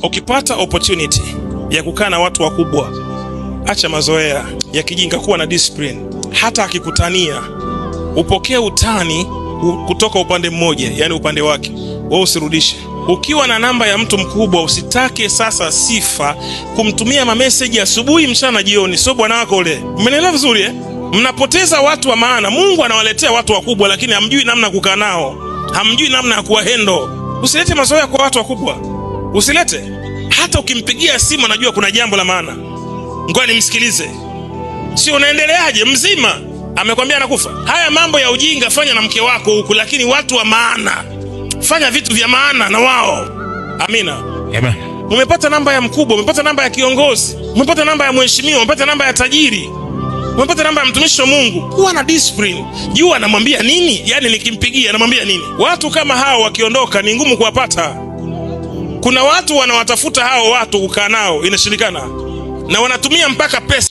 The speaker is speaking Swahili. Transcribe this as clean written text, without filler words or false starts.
Ukipata opportunity ya kukaa na watu wakubwa, acha mazoea ya kijinga, kuwa na discipline. Hata akikutania upokee utani kutoka upande mmoja, yani upande wake, wewe usirudishe. Ukiwa na namba ya mtu mkubwa, usitake sasa sifa kumtumia mameseji asubuhi, mchana, jioni. Sio bwana wako ule. Mmenielewa vizuri eh? Mnapoteza watu wa maana. Mungu anawaletea watu wakubwa, lakini hamjui namna kukaa nao, hamjui namna ya kuwahandle. Usilete mazoea kwa watu wakubwa, usilete. Hata ukimpigia simu anajua kuna jambo la maana, ngoja nimsikilize. Sio unaendeleaje, mzima, amekwambia anakufa. Haya mambo ya ujinga fanya na mke wako huku, lakini watu wa maana, fanya vitu vya maana na wao. Amina. Amen. Umepata namba ya mkubwa, umepata namba ya kiongozi, umepata namba ya mheshimiwa, umepata namba ya tajiri, umepata namba ya mtumishi wa Mungu. Kuwa na discipline, jua anamwambia nini, yaani nikimpigia anamwambia nini. Watu kama hao wakiondoka ni ngumu kuwapata. Kuna watu wanawatafuta hao watu kukaa nao, inashindikana, na wanatumia mpaka pesa.